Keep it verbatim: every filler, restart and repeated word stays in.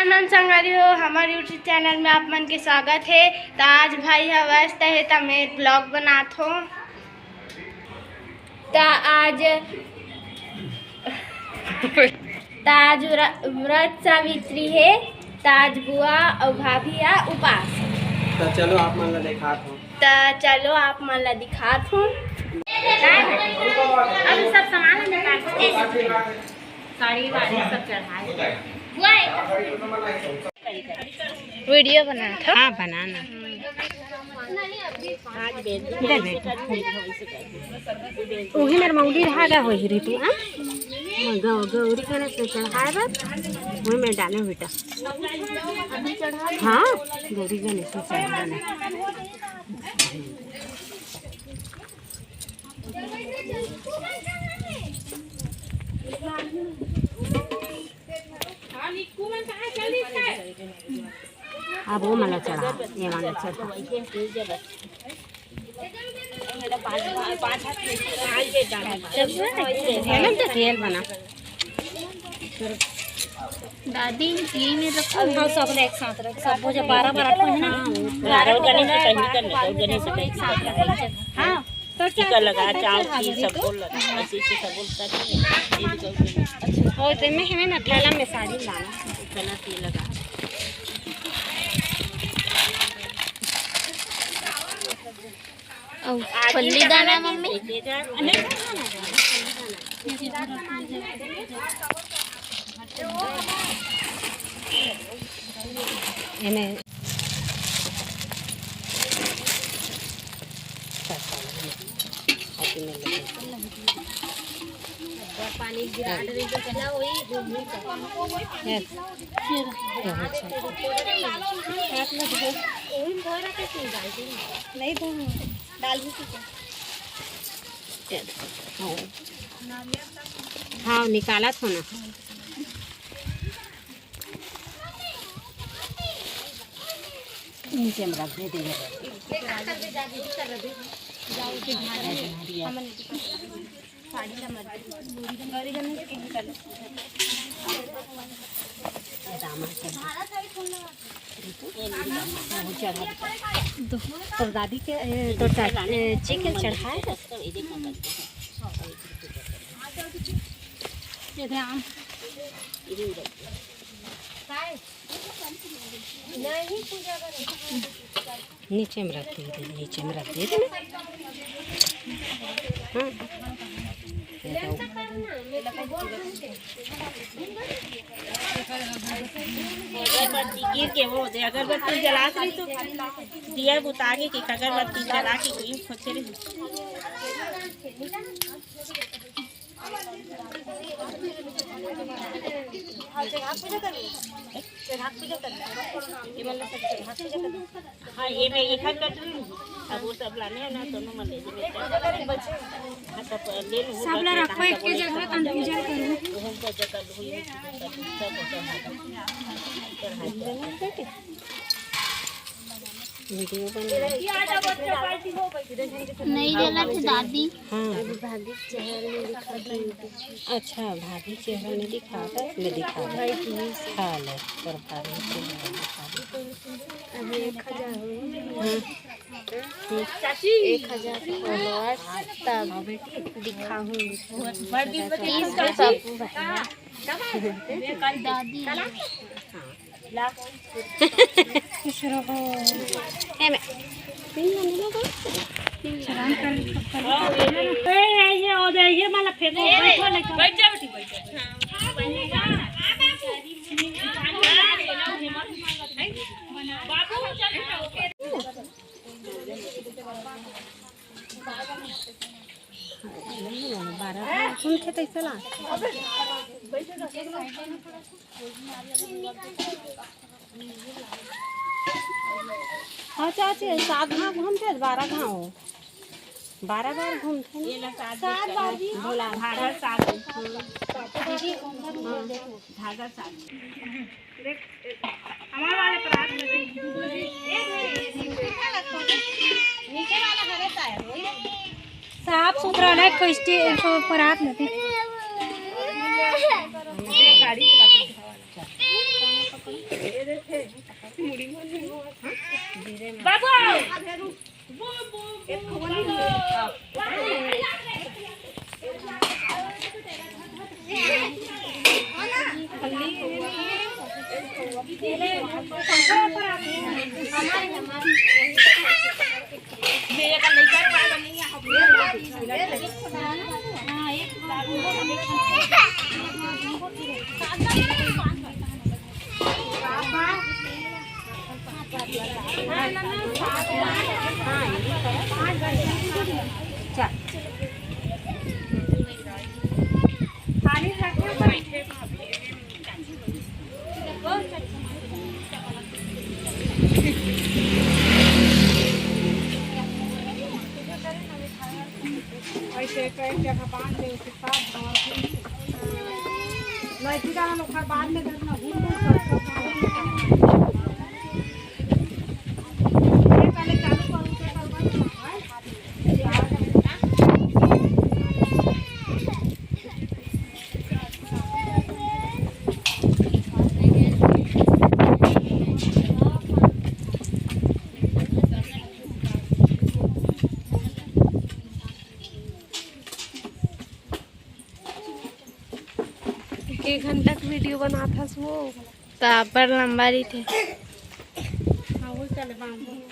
नमस्कार संगवारी हो, हमर YouTube चैनल में आप मन के स्वागत हे। त आज भाई ह व्यस्त हे, त मैं ब्लॉग बनात हों। त आज, त आज व्र-, व्रत सावित्री हे, त आज बुआ अउ भाभी ह उपास। त चलो आप मन ला दिखात हों। त चलो आप मन ला दिखात हों। अब सब सामान निकाल के साड़ी वाड़ी सब चढ़ाए। वीडियो बनात हों। हाँ, बनाना। दे बेटा। उही मेर मौली धागा होही रे तू, हाँ? गौ-, गौरी गणेश में चढ़ाए बर, वही में डाले बेटा। हाँ, गौरी गणेश में चढ़ाना। अब वो मन ला चढ़ा, ये मन ला चढ़ा। हेमंत, तेल बना। दादी, ये में रखो। अब हम सब एक साथ रख, सब जब बारह बारह ठो है ना। हाँ, बारह गणेश जी पहली कर ले, गणेश जी पहली कर ले। हाँ, तो टीका लगा, चाउर की सब बोल लगा, ऐसे ऐसे सब बोल कर। और तो मैं हमें ना थैला में साड़ी लाना। थैला से लगा। अउ पल्ली दाना मम्मी। एमे पानी गिरा दे तो चला वही। नहीं तो डाल भी सकते। हाँ, निकालत हों ना। नीचे में रख दे, दे। तोर दादी के, ए, तोर चा-, ए, चिकन चढ़ाए। नीचे में रख दे, नीचे में रख दे। हाँ। अगरबत्ती गिर के वो दे, अगरबत्ती जला के तो दिया बुता के, के अगरबत्ती जला के कोई खोचे रही। हाँ, ये मैं एक हाथ कर दूँ। अब वो सब लाने हैं ना, दोनों मन ले लेंगे। हाँ, सब ले लूँ, सब ला रखो एक के जगह, confusion करूँ। वो हम को जगह लूँ, ये सब हो जाएगा। वीडियो बना। नहीं, ये अलग से दादी। हाँ। अच्छा, भाभी चेहरा नहीं दिखाता, मैं दिखा दूँ। खा ले, तोर भाभी चेहरा दिखा दे। हाँ। एक हजार followers तब दिखाऊँ। तीस को सब। दादी। खुश रहो। ए, मैं। ए, ये, ये, ये, ये माला फेंको, बैठो, बैठो। बैठ जा बेटी, बैठ जा। बारह सुन के तैसे ला। हाँ चाची, सात घाव घूमते, बारह घाव, बारह बार घूमते ना। सात बार भी। भोला धागा सात। हाँ। धागा सात। हमारे वाले पर हाथ में। नीचे वाला हरे साहब, वही। साफ सुथरा ना, कोई स्टे-, को परात नहीं। गाड़ी के पास। बाबू। ऐसे एक जगह बांध दे, उसके साथ लड़की का हम ओकर बाद में धरना, घूम घूम कर सब ये पहले चालू करो, उसे करवा दो, हैं? के घंटा के वीडियो बनात हस वो? त अब्बड़ लंबा रहिथे। हाँ, वो चले बांध।